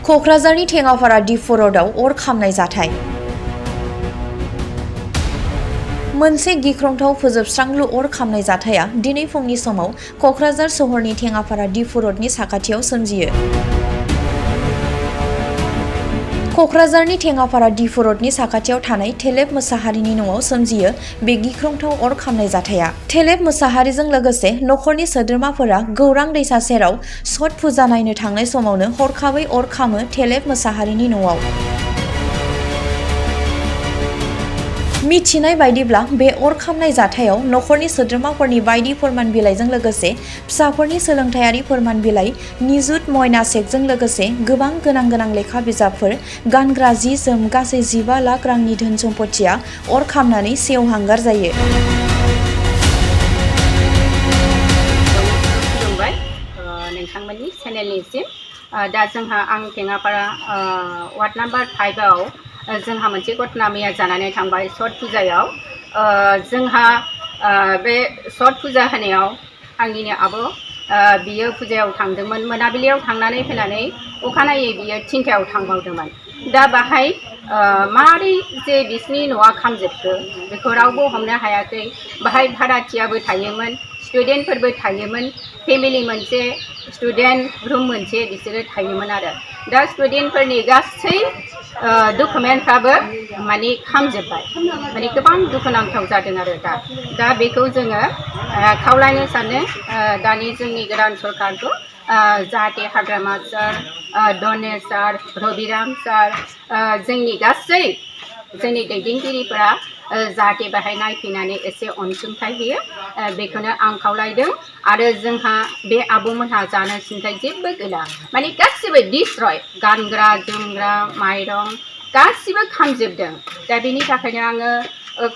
क'क्राझारनि टेङापारा डिपु र'डआव अर खामनाय जाथाय। मोनसे गिख्रंथाव फोजोबस्रांलु अर खामनाय जाथाया दिनै फुंनि समाव क'क्राझार सहरनि टेङापारा डिपु र'डनि साखाथियाव सोमजियो। क'क्राझारनि टेङापारा डिपु र'डनि साखाथियाव थानाय थेलेब मोसाहारिनि न'आव सोमजियो बे गिख्रंथाव अर खामनाय जाथाया। थेलेब मोसाहारिजों लोगोसे नखरनि सोद्रोमाफोरा गौरां दैसा सेराव छठ फुजा नायनो थांनाय समावनो हरखाबै अर खामो थेलेब मोसाहारिनि न'आव। मिथिनाय बायदिब्ला बे अर खामनाय जाथायाव नखरनि सोद्रोमाफोरनि बायदि फोरमान बिलाइजों लोगोसे फिसाफोरनि सोलोंथायारि फोरमान बिलाइ, निजुत मयना चेकजों लोगोसे गोबां गोनां लेखा बिजाबफोर, गानग्रा जि जोम गासै 15 लाख रांनि धोन सम्पथिया अर खामनानै सेवहांगार जायो। नोंथांमोननि चेनेलनिसिम दा जोंहा आं टेङापारा वार्ड नाम्बार 5 आव जोंहा मोनसे घटना मैया जानानै थांबाय छठ फुजायाव। जोंहा बे छठ फुजा होनायाव आंनिनो आब' बियो फुजायाव थांदोंमोन, मोनाबिलियाव थांनानै फैनानै अखानायै बियो 3टायाव थांबावदोंमोन। दा बाहाय मारै जे बिसिनि न'आ खामजोबखो बेखौ रावबो हमनो हायाखै। बाहाय भाराथियाबो थायोमोन, स्टुडेन्टफोरबो थायोमोन, फेमिलि मोनसे, स्टुडेन्ट रुम मोनसे बिसोरो थायोमोन आरो। दा स्टुडेन्टफोरनि गासै डकुमेन्टफ्राबो माने खामजोब्बाय, माने गोबां दुखुनांथाव जादों आरो। दा बेखौ जोङो खावलायनो सानो दानि जोंनि गोदान सरकारखौ, जाहाथे हाग्रामा सार, दनेश सार, रबिराम सार, जोंनि गासै जोंनि दैदेनगिरिफोरा जाहाथे बाहाय नायफैनानै एसे अनसुंथाइ होयो, बेखौनो आं खावलायदों। आरो जोंहा बे आब'मोनहा जानो सिन्थाय जेबो गैला, माने गासिबो डिस्ट्रय, गानग्रा जोमग्रा माइरं गासिबो खामजोबदों। दा बेनि थाखायनो आङो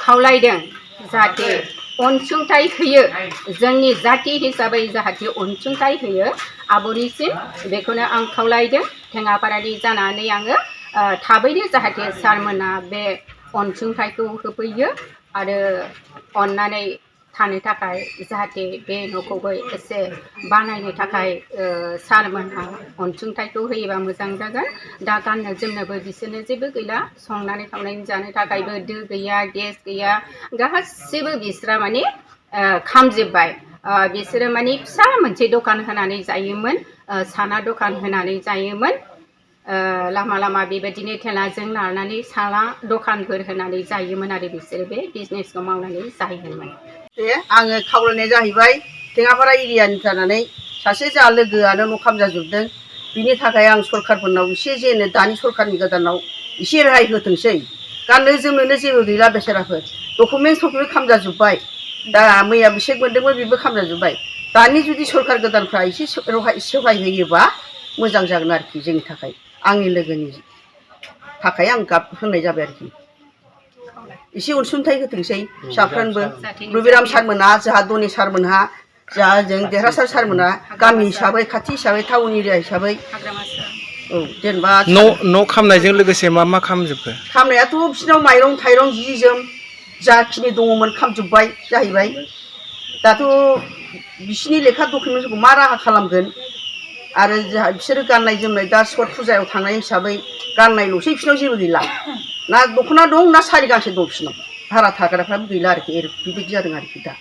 खावलायदों जाहाथे अनसुंथाइ होयो, जोंनि जाथि हिसाबै जाहाथे अनसुंथाइ होयो आब'निसिम, बेखौनो आं खावलायदों। टेङापारानि जानानै आङो थाबैनो जाहाथे सारमोना बे अनसुंथाइखौ होफैयो आरो अननानै थानो थाखाय जाहाथे बे न'खौबो एसे बानायनो थाखाय सारमोनहा अनसुंथाइखौ होयोबा मोजां जागोन। दा गाननो जोमनोबो बिसोरनो जेबो गैला, संनानै खावनानै जानो थाखायबो दो गैया, गेस गैया, गासिबो बिस्रा माने खामजोब्बाय। बिसोरो माने फिसा मोनसे दखान होनानै जायोमोन, साना दखान होनानै जायोमोन, लामा बेबायदिनो थेलाजों नारनानै साना दखानफोर होनानै जायोमोन आरो बिसोरो बे बिजनेसखौ मावनानै जायोमोन। आङो खावलायनाय जाहैबाय टेङापारा एरियानि जानानै सासे जोंहा लोगोआनो न' खामजाजोबदों। बिनि थाखाय आं सरकारफोरनाव एसे जेनो दानि सरकारनि गोदानाव एसे रेहाय होथोंसै। गाननो जोमनोनो जेबो गैला बेसेराफोर, डकुमेन्टसफोरखौबो खामजाजोब्बाय। दा मैया बिसोर मोनदोंमोन बेबो खामजाजोब्बाय। दानि जुदि सरकार गोदानफ्रा एसे सहाय होयोबा मोजां जागोन आरोखि जोंनि थाखाय, आंनि लोगोनि थाखाय आं गाब होनाय जाबाय आरोखि। एसे अनसुंथाइ होथोंसै फिसाफ्रोनबो। रबिराम सारमोनहा, जोंहा दनेश सारमोनहा, जोंहा जों देरहासार सारमोनहा गामि हिसाबै, खाथि हिसाबै, टाउन एरिया हिसाबै, औ जेनेबा न' खामनायजों लोगोसे मा खामजोबखो? खामनायाथ' बिसिनाव माइरं थाइरं जि जोम जाखिनि दङमोन खामजोब्बाय जाहैबाय। दाथ' बिसिनि लेखा डकुमेन्टफोरखौ मा राहा खालामगोन। आरो जोंहा बिसोरो गाननाय जोमनाय दा छठ फुजायाव थांनाय हिसाबै गाननायल'सै, बिसिनाव जेबो गैला। ना दख'ना दं ना सारि गांसे दं बिसिनाव, भारा थाग्राफ्राबो गैला आरोखि, बेबायदि जादों आरोखि दा।